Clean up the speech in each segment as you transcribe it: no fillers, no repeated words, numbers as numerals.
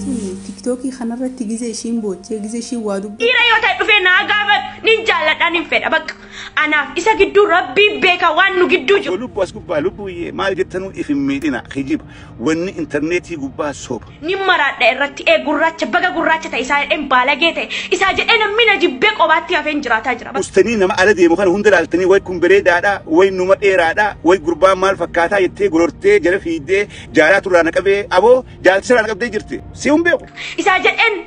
tuni TikTokii kanarratti gizee ishiin boochee gizee ishiin waa dubbatte. Dhiira yoo ta'e dhufee naa gaafadhu nin jaalladha nin fedha bakka anaaf isa gidduu rabbii beeka waan nu gidduu jiru. Lubbuu as gubbaa lubbuyyee maal jettanuu if hin miidhina kijiba wanni intarneetii gubbaa soba. Nin maraadha irratti ee gurraacha baga gurraacha ta'e isaa jedheen baalagee ta'e isaa jedhee namni na jibbee qobaatti hafeen jiraataa jira. Ustanii nama ala deemu kana hunda ilaaltanii way kun bareedaadha way numa dheeraadha way gurbaan maal fakkaataa jettee gorortee jala fiiddee jaalaa turraa na qabee aboo jaaltisirraa na qabdee jirti si hin beeku. Isaa jedheen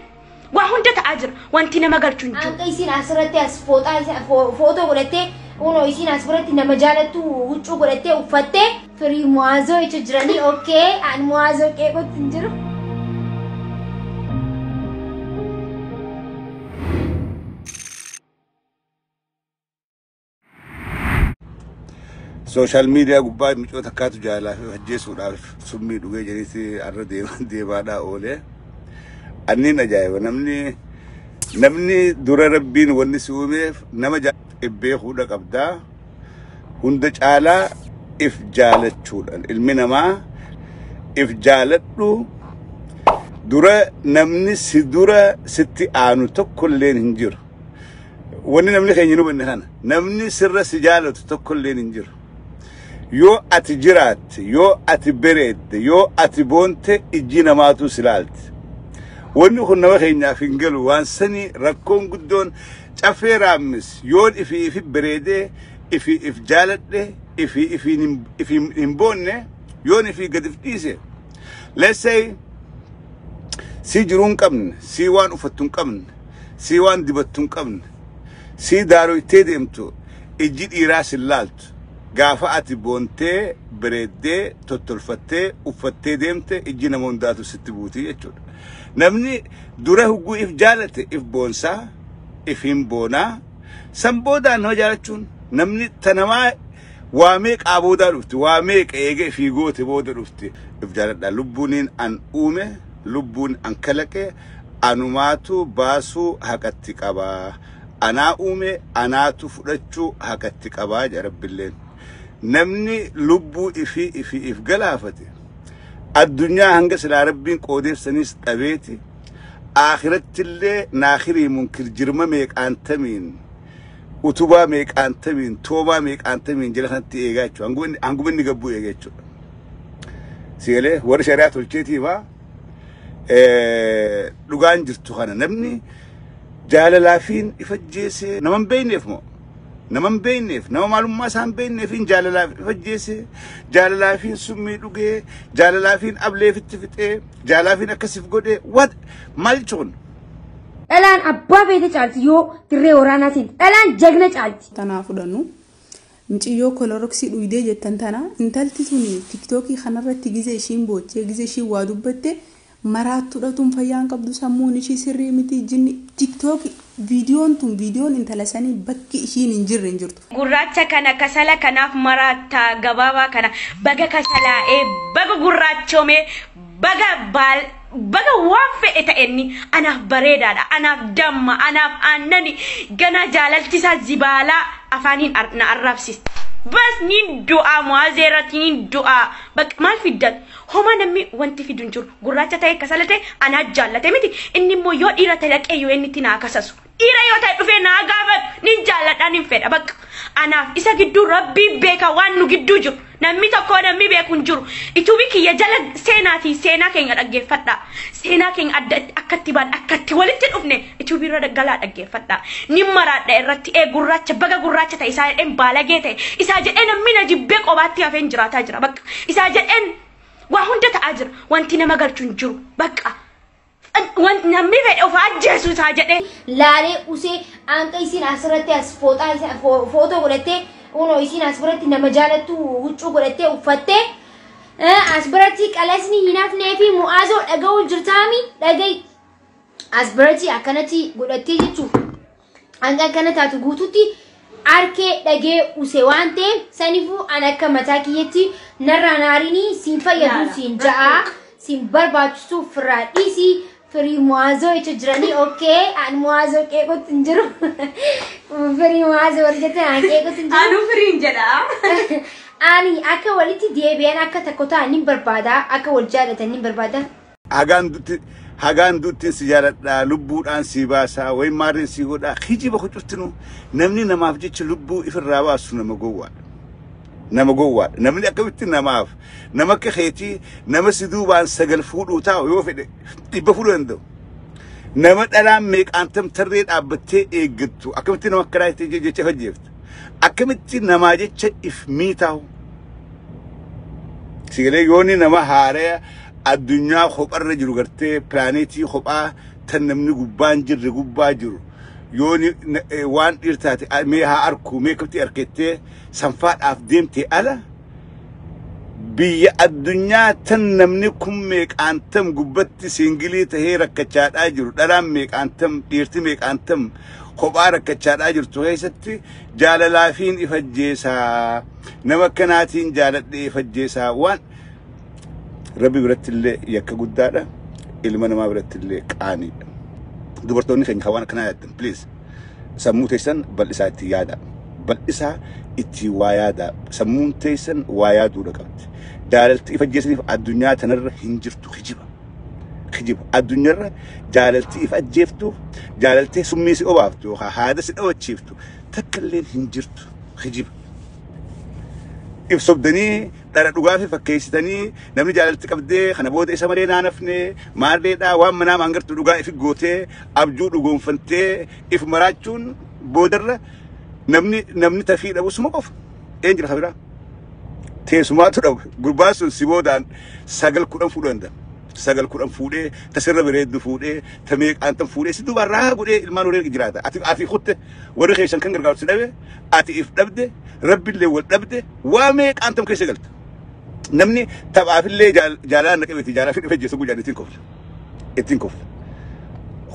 waa hunda ta'aa jira wanti nama galchu hin jiru. Anka isiin asirratti as fooxaa footoo godhattee kunoo isiin as biratti nama jaalattu huccuu godhattee uffattee firii mu'aazoo jechuun jiranii okkee ani mu'aazoo qeeqotti hin jiru. Sooshaal miidiyaa gubbaa micoota akkaatu jaalaa fi ajjeesuudhaaf summii dhugee jedhanii har'a deemaadhaa oolee. Anniin ajaa'iba namni dura rabbiin wanni si uumeef nama beekuudha qabdaa. Hunda caalaa if jaalachuudhaan ilmi namaa if jaaladhu dura namni si dura sitti aanu tokkolleen hin jiru. Wanni namni keenya nu banne kana namni sirra si jaalatu tokkolleen hin jiru. Yoo ati jiraatte, yoo ati bareedde, yoo ati boonte ijji namaatu si ilaalti. Wanni kun nama keenyaaf hin galu waan sanii rakkoon guddoon caffee raammis yoon ifii ifi bareedee ifii if jaaladhe ifii ifii hin boonne yoon ifii gad if dhiise. Let's say si jiruu hin qabne, si waan uffattu hin qabne, si waan dibattu hin qabne, si daaroytee deemtu ijji dhiiraa si laaltu. Gaafa ati boontee bareeddee tottolfattee uffattee deemte ijji nama hundaatu sitti buutii jechuudha. Namni dura hugguu if jaalate if boonsaa if hin boonaa san boodaan nama jaalachuun namni tanamaa waa meeqaa boodaa dhufti waa meeqa eega ifii goote booda dhufti. If jaaladha lubbuuniin an uume lubbuun an kalaqe anumaatu baasuu haqatti qabaa. Anaa uume anaatu fudhachuu haqatti qabaa jedha Rabbiilleen. Namni lubbuu ifii ifii if galaafate addunyaa hanga silaa rabbiin qoodeefsanis dhabeeti akhirattillee naakirii munkir jirma meeqaantamiin utubaa meeqaantamiin toobaa meeqaantamiin jala kanatti eegaa jechuudha. Hanguma inni gabbuu eegaa jechuudha. Sigalee warri shari'aa tolcheetiifaa dhugaan jirtu kana namni jaalalaafiin ifajjeesee nama hin beekneef moo nama hin beekneef nama maalummaa isaa hin beekneefiin jaalalaaf ifajjeesee jaalalaafiin summii dhugee jaalalaafiin ableefitti fixee jaalalaafiin akkasiif godhee wat maal jechuun. Dhalaan abbaa feete caalti yoo dirree waraanaa seente dhalaan jagna caalti. Tanaa fudhannu mucayyoo koloroksii dhuydee jettan tana intalti tuni TikTokii kanarratti gizee ishiin boochee gizee ishiin waa dubbatte maraattuudha tun fayyaa hin qabdu sammuun ishii sirrii miti jinni TikTokii viidiyoon tun viidiyoon intala sanii bakki ishiin hin jirre hin jirtu. Gurraacha kana kasala kanaaf maraattaa gabaabaa kana baga kasalaa'ee baga gurraachoomee baga baal baga waan fedhe ta'enni anaaf bareedaadha anaaf damma anaaf aannani gana jaalalchisaa zibaalaa afaaniin na arraabsiste. Bas nin du'aa mu'aazee irratti nin du'aa bakka maal fiddan homaa namni wanti fidu hin jiru gurraacha ta'e kasala ta'e anaa jaallate miti inni immoo yoo dhiira ta'e dhaqee yoo inni itti naa kasasu dhiira yoo ta'e dhufee naa gaafadhu nin jaalladha nin fedha bakka anaaf isa gidduu rabbii beeka waan nu gidduu jiru namni tokko namni beeku hin jiru ituubi kiyya jala seenaatii seenaa keenya dhaggeeffadha seenaa keenya adda akkatti baan akkatti walitti dhufne ituubi irra galaa dhaggeeffadha nin maraadha irratti ee gurraacha baga gurraacha ta'e isaa jedheen baalagee ta'e isaa jedhee namni na jibbee qobaatti hafeen jiraataa jira bakka isaa jedheen waa hunda ta'aa jira wanti nama galchu hin jiru bakka namni fedhe of ajjeesu isaa jedhee. Laalee usee anka isiin asirratti as fooxaa footoo godhattee kunoo isiin as biratti nama jaalattu huccuu godhattee uffattee as biratti qalasni hin hafnee fi mu'aazoo dhaga'uu jirtaami dhaga'i as biratti akkanatti godhattee jechuun hanga akkana taatu guututti arkee dhagee use waan ta'eef saniifuu an akka mataa kiyyetti narraa naarinii siin fayyadu siin ja'a siin barbaachisu firraa dhiisii firii mu'aazoo jechuun jiranii okkee an mu'aazoo qeeqotti hin jiru firii mu'aazoo warri jettan an qeeqotti hin jiru. Anuu firiin jedha. Ani akka walitti deebi'an akka tokko ta'an ni barbaada akka wal jaalatan ni barbaada. Hagaan dutti Hagaan duuttiin si jaaladhaa lubbuudhaan si baasaa wayi maarreen si godhaa kijiba huccuftinu namni namaaf jecha lubbuu ifirraa baasu nama gowwaadha. Nama gowwaadha. Namni akkamitti namaaf nama akka keetii nama si duubaan 9 fuudhuu taa'u yoo fedhe 100 fuudhuu danda'u. Nama dhalaan meeqaantam tarree dhaabbattee eeggattu akkamitti nama akkanaa jecha ifajjeeftu. Akkamitti namaa jecha if miitaa'u. Sigalee yoonni nama haaraya addunyaa kopharra jiru gartee pilaaneetii kophaa tan namni gubbaan jirre gubbaa jiru yooni waan dhiirtaate mee haa arku mee akkamitti arkettee sanfaadhaaf deemte ala biyya addunyaa tan namni kun meeqaantam gubbatti siingilii tahee rakkachaadhaa jiru dhalaan meeqaantam dhiirti meeqaantam kophaa rakkachaadhaa jirtu keessatti jaalalaafiin ifajjeesaa nama akkanaatiin jaaladhee ifajjeesaa waan Rabbi biratti illee yakka guddaadha. Ilma namaa biratti illee qaaniidha. Dubartoonni keenya waan akkanaa yaaddan please sammuu teessan bal'isaa itti yaada. Bal'isaa itti waa yaada. Sammuun teessan waa yaaduudha qabdi. Jaalalti ifajjeessaniif addunyaa tanarra hin jirtu kijiba. Kijiba. Addunyaarra jaalalti ifajjeeftu jaalaltee summii si obaaftu yookaan haada si dhawachiiftu takka illee hin jirtu kijiba. Ibsobdanii dhara dhugaa fi fakkeessitanii namni jaalalti qabdee kana booda isa malee naanafne maarreedhaa waan manaa maangartu dhugaa ifi gootee abjuu dhugoonfantee if maraachuun boodarra namni tafii dhabu suma qofa. Een jira kabiraa? Teessumaatu dhabu. Gurbaan sun si boodaan 9 10 fuudhuu danda'a. 9 10 fuudhee tasirra bareeddu fuudhee ta meeqaan tan fuudhee si duuba raa godhee ilmaan horii jiraata. Ati kutte warri keessan kan gargaaru si dhabe ati if dhabde rabbillee wal dhabde waa meeqaan tam keessa galta. Namni taphaafillee jaalalaan naqabeeti jaalaa fi dhufee jeessa guyyaan ittiin kofla. Ittiin kofla.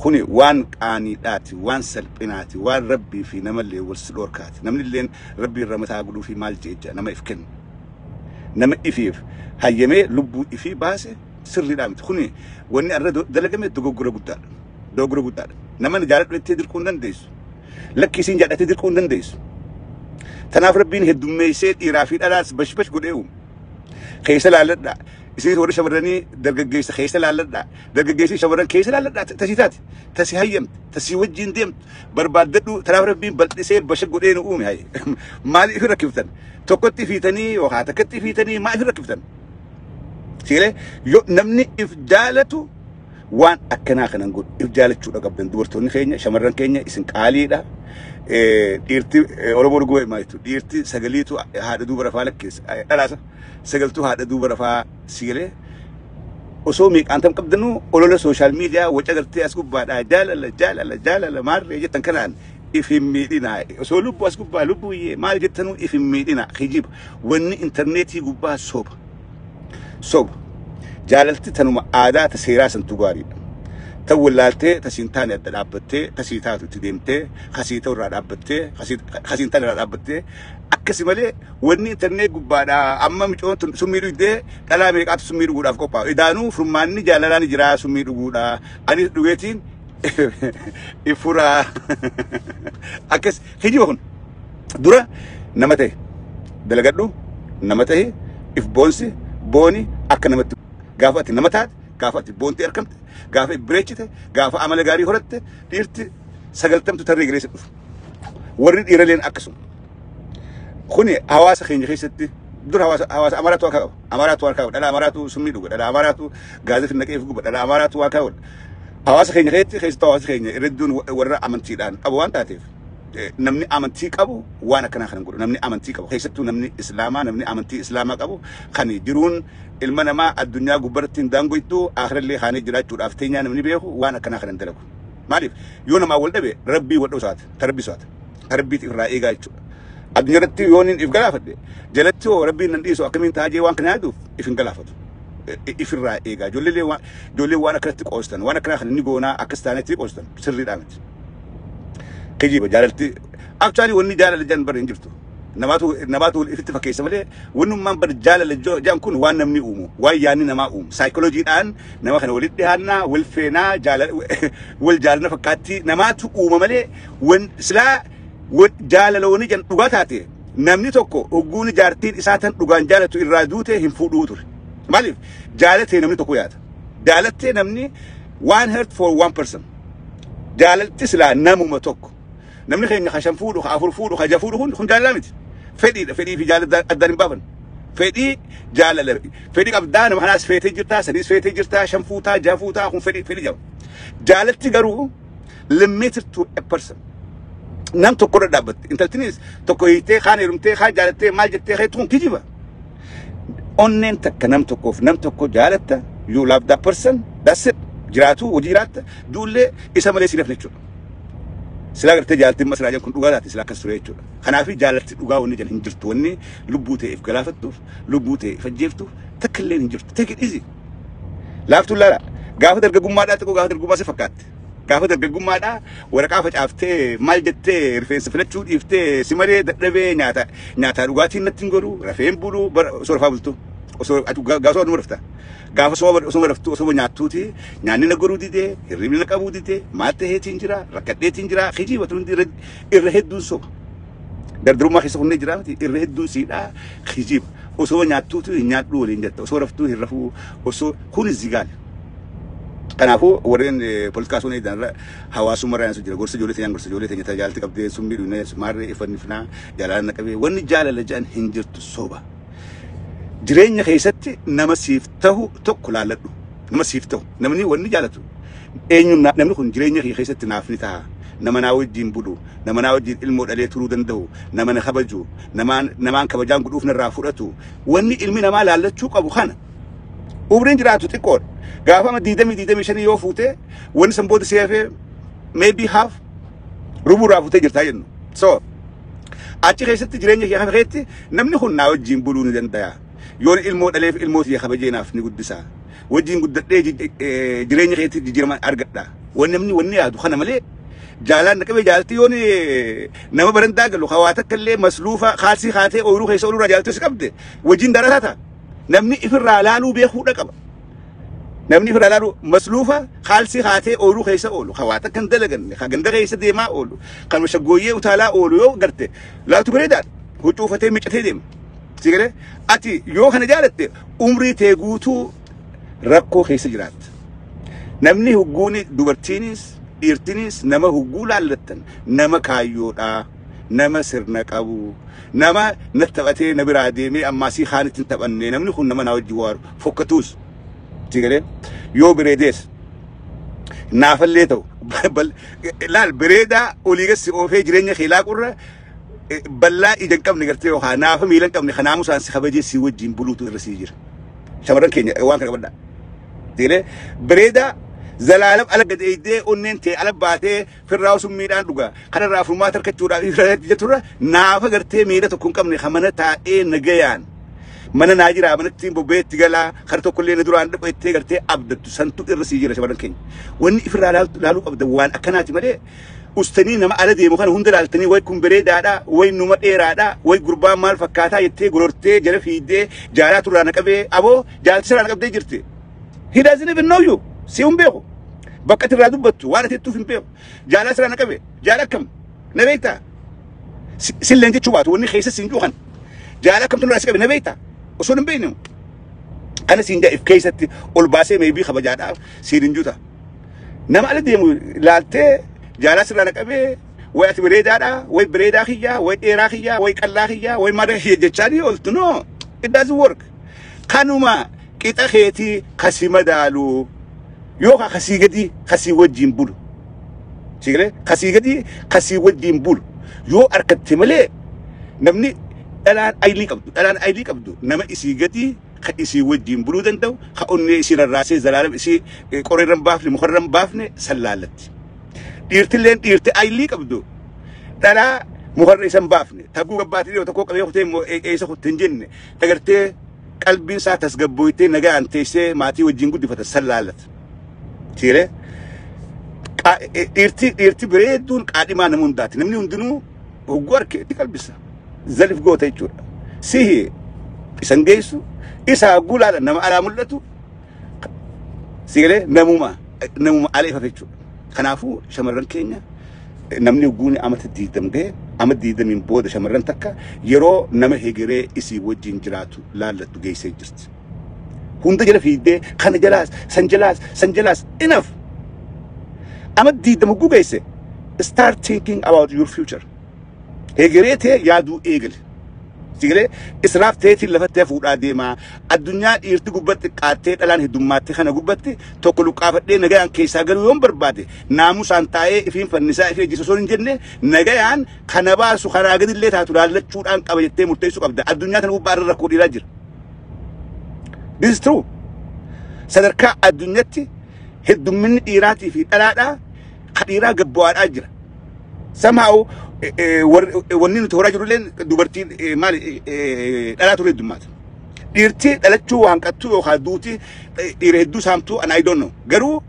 Kuni waan qaaniidhaati, waan salphinaati, waan rabbii fi namallee wal si dhorkaati. Namni illeen rabbii irra mataa godhuu fi maal jecha nama if kennu. Nama ifiif hayyamee lubbuu ifii baase sirriidhaa miti. Kuni wanni irra dalagame dogoggora guddaadha. Dogoggora guddaadha. Nama ni jaaladhu jettee dirquu hin dandeessu. Lakki isiin jaallatee dirquu hin dandeessu. Tanaaf rabbiin heddummeessee dhiiraa fi dhalaas bashbash godhee uume. Keessa laalladhaa. Isinis warri shamarranii dargaggeessa keessa laalladhaa. Dargaggeessi shamarran keessa laalladhaa. Tasii taate. Tasii hayyamte. Tasii wajjin deemtu. Barbaaddadhu. Tanaaf rabbiin bal'isee basha godhee nu uume haye. Maaliif irra rakkiftan? Tokkotti fiitanii yookaan takkatti fiitanii maaliif irra rakkiftan? Sigalee yoo namni if jaalatu waan akkanaa kanan godhu if jaalachuudha qabdan dubartoonni keenya shamarran keenya isin qaaliidha. Dhiirti Oromoo dhuguu himaa jechuudha. Dhiirti sagaliitu haadha duuba rafaa lakkeessa. Dhalaasa sagaltuu haadha duuba rafaa sigalee osoo meeqaan tam qabdanuu olola sooshaal miidiyaa waca gartee as gubbaadhaa jaalala jaalala jaalala maarree jettan kanaan if hin miidhinaa. Osoo lubbuu as gubbaa lubbuyyee maal jettanuu if hin miidhinaa. Kijiba wanni intarneetii gubbaa soba. Soba. Jaalalti tanuma aadaa ta seeraa santu gaariidha. Ta wallaaltee tasiin taane adda dhaabbattee tasii taatu itti deemtee kasii ta'u irraa dhaabbattee kasiin taane irraa dhaabbattee akkasi malee wanni intarneet gubbaadhaa amma micoon tun summii dhugdee dhalaa meeqaatu summii dhuguudhaaf qophaa'u. Idaanuu furmaanni jaalalaan ni jira summii dhuguudha. Anis dhugeetiin ifuraa akkas kijiba kun dura nama ta'e dalagadhu nama ta'e if boonsi booni akka namatti gaafa ati nama taate gaafa ati boontee argamte gaafa bireechite gaafa amala gaarii horatte dhiirti 90 tarree galee si dhufu. Warri dhiiraleen akkasuma. Kuni hawaasa keenya keessatti dura hawaasa Amaaraatu waa qaba. Amaaraatu waa qaba. Dhala Amaaraatu summii dhuga. Dhala Amaaraatu gaazexii naqee fi guba. Dhala Amaaraatu waa qaba. Hawaasa keenya keessatti keessattuu hawaasa keenya hedduun warra amantiidhaan qabu waan taateef namni amantii qabu waan akkanaa kanan godhu. Namni amantii qabu keessattuu namni Islaamaa namni amantii Islaamaa qabu kan jiruun ilma namaa addunyaa gubbaratti hin daangoytu aakhirallee kaanee jiraachuudhaaf teenyaa namni beeku waan akkanaa kanan dalagu. Maaliif yoo namaa wal dhabe rabbii wal dhabu saata tarabbii saata tarabbiitu irraa eegaa jechuudha. Addunyaa irratti yoo inni if galaafadhe jalatti hoo rabbiin nan dhiisu akkamiin taajee waan kana yaaduuf if hin galaafatu. Ifirraa eegaa ijoollee waan akkanatti qoostan waan akkanaa kana ni goonaa akkas taanetti qoostan sirriidhaa miti. Kijiba jaalalti actually wanni jaalala jedhan bara hin jirtu. Namaatu ifitti fakkeessa malee wannummaan bara jaalala jedhan kun waan namni uumu waan yaadni namaa uumu saayikolojiidhaan nama kana walitti dhiyaannaa wal feenaa wal jaalala fakkaatti namaatu uuma malee silaa jaalala wanni jedhan dhugaa taate namni tokko hogguun jaartiin isaa tan dhugaan jaalatu irraa duute hin fuudhuu ture. Maaliif jaalatee namni tokko yaada. Jaalattee namni One heart for one person. Jaalalti silaa namuma tokko. Namni keenya ka shan fuudhu, ka afur fuudhu, ka jaha fuudhu kun jaalala miti. Fedhiidha. Fedhii fi jaalala addaan hin baafan. Fedhii jaalala. Fedhii qabdaa, nama kanaas feetee jirtaa, saniis feetee jirtaa, shan fuutaa, jaha fuutaa, kun fedhii fedhii jaba. Jaalalti garuu limited to a person. Nam tokko irra dhaabbatti. Intaltinis tokko hiitee, kaan heerumtee, kaan jaalattee, maal jettee keetu kun kijiba. Onneen takka nam tokkoof nam tokko jaalatta, you love that person, that's it. Jiraatu hojii jiraatta, duullee isa malee si nafne jechuudha. Silaa gartee jaalattiin masilaa jedhan kun dhugaa taate silaa akkas ture jechuudha. Kanaaf jaalatti dhugaa wanni jedhan hin jirtu, wanni lubbuu ta'eef galaafattuuf, lubbuu ta'eef ajjeeftuuf takka illee hin jirtu. Take it easy. Laaftuun laala. Gaafa dargaggummaadhaa xiqqoo gaafa dargaggummaa si fakkaatti. Gaafa dargaggummaadhaa waraqaa facaaftee, maal jettee, rifeensa filachuu dhiiftee, si malee dadhabee, nyaata nyaataa dhugaatiin natti hin godhu, rafeen bulu, osoo rafaa bultu. Osoo gaafa osoo rafta. Gaafa osoo raftu, osoo nyaattuuti nyaanni na godhuu didee, hirribni na qabuu didee, maal ta'eetiin jira, rakkadheetiin jira, kijiba tun irra hedduun soba. Dardarummaa keessa kunneen jira miti, irra hedduun siidhaa kijiba. Osoo nyaattuutu hin nyaadhu waliin jetta, osoo raftuu hin rafuu, osoo kun zigaala. Kanaafuu warreen poolitikaa sun eedan hawaasummaa irraa jira, gorsa ijoollee teenyaan, gorsa ijoollee teenya jaalatti qabdee summii dhunee maarree ifannifnaa jaalala na qabee, wanni jaalala jedhan hin jirtu, soba. Jireenya keessatti nama siif tahu tokko laalladhu. Nama siif tahu, namni wanni jaalatu eenyu, namni kun jireenya kee keessatti naaf ni taha. Nama naa wajjin bulu, nama naa wajjin ilmoo dhalee turuu danda'u, nama na kabaju, namaan kabajaan godhuuf narraa fudhatu. Wanni ilmi namaa laallachuu qabu kana. Umriin jiraatu xiqqoodha. Gaafa ama 20, 25 yoo fuute, wanni san booda si hafee maybe half rubuurraa fuutee jirtaa jennu. So achi keessatti jireenya kee hafe namni kun naa wajjin buluu ni danda'a. Yoon ilmoo dhaleef ilmoo tiyya kabajee naaf ni guddisa. Wajjin guddadhee jireenya keetti jijjiirama argadha. Wanni namni wanni yaadu kana malee jaalaan na qabee jaalti yoon nama barandaa galu hawaa takka illee masluufa kaalsii kaatee ooyiruu keessa oolurraa jaaltii si qabde wajjin darataa ta'a. Namni ifirraa laaluu beekuudha qaba. Namni ifirraa laaluu masluufa kaalsii kaatee ooyiruu keessa oolu, hawaa takka hin dalaganne, kan ganda keessa deemaa oolu, kan shaggooyyee utaalaa oolu yoo garte laatu bareedaadha. Huccuu uffatee miccatee deema. Si galee, ati yoo kana jaalatte umrii tee guutuu rakkoo keessa jiraatta. Namni hugguuni dubartiinis dhiirtinis nama hugguu laallattan nama kaayyoodhaa, nama sirna qabu, nama na taphatee na biraa deemee ammaasii kaan ittiin taphanne, namni kun nama naa wajjin waaru fokkatuus. Si galee, yoo bareedees naafallee ta'u laal, bareedaa olii gadi oofee jireenya kee laaqurra bal'aa ija hin qabne gartee yookaan naafa miila hin qabne kanaamusaan si kabajee si wajjin buluutu irra sii jira. Shamarran keenya waan kana qabadhaa. Sigalee, bareedaa zalaalam ala gad eeydee onneen tee ala baatee firraa summiidhaan dhuga. Kanarraa furmaata harkachuudhaaf jetturra naafa gartee miila tokko hin qabne kan mana taa'ee nagayaan mana naa jira, manatti bobbeetti galaa kara tokkollee na duraan dhaqu jettee gartee abdattu santu irra sii jira, shamarran keenya. Wanni ifirraa laaluu qabda waan akkanaati malee ustanii nama ala deemu kana hunda laaltanii, way kun bareedaadha, way numa dheeraadha, way gurbaan maal fakkaataa jettee gorortee jala fiiddee jaalaa turraa na qabee, aboo jaalti sirraa na qabdee jirti. He doesn't even know you. Si hin beeku. Bakka ati irraa dubbattu waan ati jettuuf hin beeku. Jaalaa sirraa na qabe. Jaala akkam? Na beektaa? Silleen jechuu baatu wanni keessa siin juukan. Jaala akkamtu nurraa si qabe, na beektaa? Osoo hin beekne. Kana siin jaa'if keessatti ol baasee meebii kabajaadhaaf siin hin juuta. Nama ala deemu laaltee jaalaa sirraa na qabee, way ati bareedaadha, way bareedaa kiyyaa, way dheeraa kiyyaa, way qallaa kiyyaa, way mada kiyya jechaa ni ooltu, no. It doesn't work. Kanuma qixa keetii kasi madaalu yookaan kasii gadi kasii wajjin bulu. Sigalee, kasii gadi kasii wajjin bulu yoo argatte malee namni dhalaan aylii qabdu, dhalaan aylii qabdu nama isii gadi ka isii wajjin buluu danda'u, ka onnee isii rarraasee zalaalam isii qoreerra hin baafne, mukarra hin baafne sallaallatti. Dhiirtilleen dhiirti aylii qabdu dhalaa mukarra isa hin baafne, taguu gabbaatee dhiyoo tokko qabee kutee immoo eessa kutte hin jenne, tagartee qalbiin isaa tasgabbooytee nagaan teessee maatii wajjin guddifata sallaallata. Sigalee, dhiirti bareedduun qaadhimaa nama hundaati. Namni hundinuu hogguu harke itti qalbisa. Zalif goota jechuudha. Sihi isan geessu isa hogguu laala nama alaa mul'atu, sigalee, namuma ala ifafe jechuudha. Kanaafuu shamarran keenya, namni hogguun amata 20 gahe, ama 20n booda shamarran takka yeroo nama hegeree isii wajjin jiraatu laallattu geessee jirti. Hunda jala fiiddee kana jalaas san jalaas san jalaas enough. Ama 20 hogguu geesse, start thinking about your future. Hegeree ta'e yaaduu eegale. Sigalee israaf ta'eetiin lafatti hafuudhaa deemaa. Addunyaa dhiirti gubbatti qaattee dhalaan heddummaatti kana gubbatti tokko luqqaafadhee nagayaan keessaa galuu yoon barbaade, naamusaan taa'ee ifiin fannisaa ifee ejjisu osoo hin jenne, nagayaan kana baasu karaa gadillee taatu laallachuudhaan qaba jettee murteessuu qabda. Addunyaa kana gubbaa irra rakkoo dhiiraa jira. This is true. Sadarkaa addunyaatti heddumminni dhiiraatii fi dhalaadhaa ka dhiiraa gabbu'aadhaa jira. Somehow wanni nuti horaa jirullee dubartiin maali dhalaa ture heddummaata. Dhiirti dhalachuu waan qattuu yookaan duuti dhiira hedduu saamtuu and I don't know. Garuu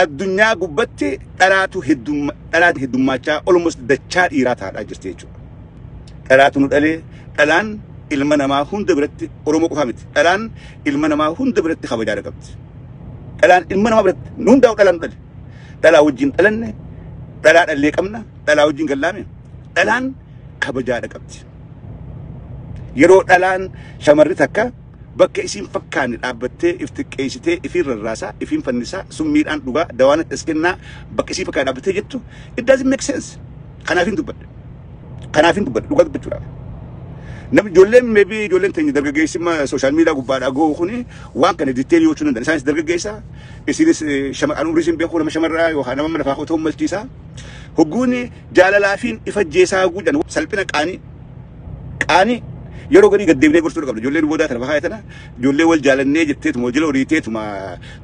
addunyaa gubbatti dhalaatu dhalaatu heddummaachaa almost dachaa dhiiraa taa'aa jirti jechuudha. Dhalaatu nu dhalee, dhalaan ilma namaa hunda biratti, Oromoo qofaa miti. Dhalaan ilma namaa hunda biratti kabajaadha qabdi. Dhalaan ilma namaa biratti nu hundaa'u dhalaan nu dhale. Dhalaa wajjin dhalanne, dhalaa dhallee qabna, dhalaa wajjin gallaame. Dhalaan kabajaadha qabdi. Yeroo dhalaan shamarri takka bakka isiin fakkaanne dhaabbattee if xiqqeessitee, ifiin rarraasaa, ifiin fannisaa, summiidhaan dhugaa, dawaan as kennaa, bakka isiin fakkaanne dhaabbattee jettu, it doesn't make sense. Kanaaf hin dubbadhe. Kanaaf hin dubbadhe dhugaa dubbachuudhaaf. Namni ijoolleen, maybe ijoolleen teenya dargaggeessummaa social media gubbaadhaa ga'u kuni waan kana detail gochuu danda'an. Isaanis dargaggeessa, isinis shamarran umrii isin beeku nama shamarraa yookaan nama lafaa otoo malchiisaa. Hogguuni jaalalaafiin ifa jeesaa guutan salphina qaanii qaanii yeroo garii gaddeebinee gorsuu qabna. Ijoolleen boodaa tana bahaa tana ijoollee wal jaalannee jetteetuma wal jala horiiteetuma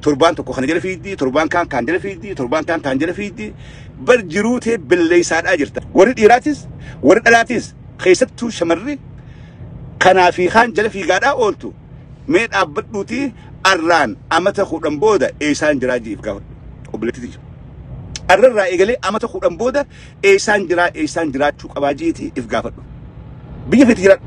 torbaan tokko kana jala fiiddi, torbaan kaan kaan jala fiiddi, torbaan kaan kaan jala fiiddi, bar jiruu tee belleeysaadhaa jirta. Warri dhiiraatis warri dhalaatis, keessattuu shamarri kanaa fi kaan jala fiigaadhaa ooltu, mee dhaabbadhuutii arraan amata 10 booda eessaan jiraa jiif gaafadhu obboleettii. Arrarraa eegalee amata 10 booda eessaan jiraa, eessaan jiraachuu qabaa jiitii if gaafadhu. Biyya feeti jiraadhu.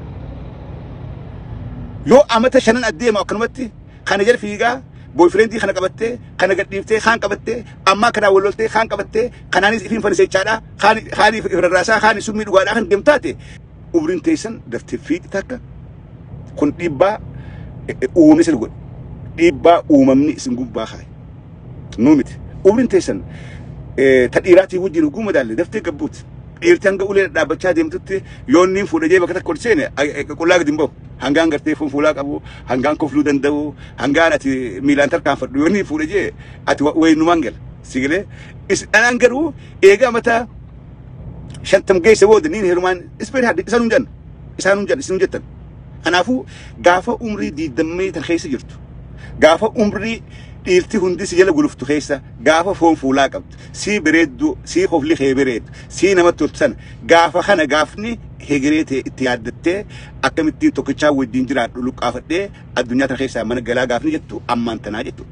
Yoo amata 5n addeema akkanumatti kana jala fiigaa, boyfriend kana qabattee, kana gadhiiftee, kaan qabattee, ammaa kanaa wal loltee, kaan qabattee, kanaanis ifiin fannisechaadhaa, kaanii if rarraasaa, kaanii summii dhugaadhaa kan deemtaate, umriin teessan daftee fiixi takka. Kun dhiibbaa uumamni isin godhe, dhiibbaa uumamni isin gubbaa kaaye nuu miti. Umriin teessan ta dhiiraatii wajjin hogguu madaalle daftee gabbuuti. Dhiirti hanga ulee dhaabbachaa deemtutti yoon niin fuudhee jee bakka takka ol seene qullaa gadi hin bahu. Hangaan gartee foon fuulaa qabu, hangaan kofluu danda'u, hangaan ati miilaan tarkaanfadhu, yoon niin fuudhee jee ati wayinumaan gala sigilee. Dhalaan garuu eegaa mataa 50 geesse booda niin heerumaan ispeeri hadde isaan hin jannu, isaan hin jannu, isin hin jettan. Kanaafuu gaafa umrii diidammii tan keessa jirtu, gaafa umrii dhiirti hundi si jala guluftu keessa, gaafa foon fuulaa qabdu, sii bareeddu, sii kofli kee bareedu, sii namatti toltu sana, gaafa kana gaafni hegeree ta'e itti yaaddattee akkamittiin tokkichaa wajjin jiraadhu luqqaafadhee addunyaa tana keessaa mana galaa gaafni jettu ammaan tanaa jettu.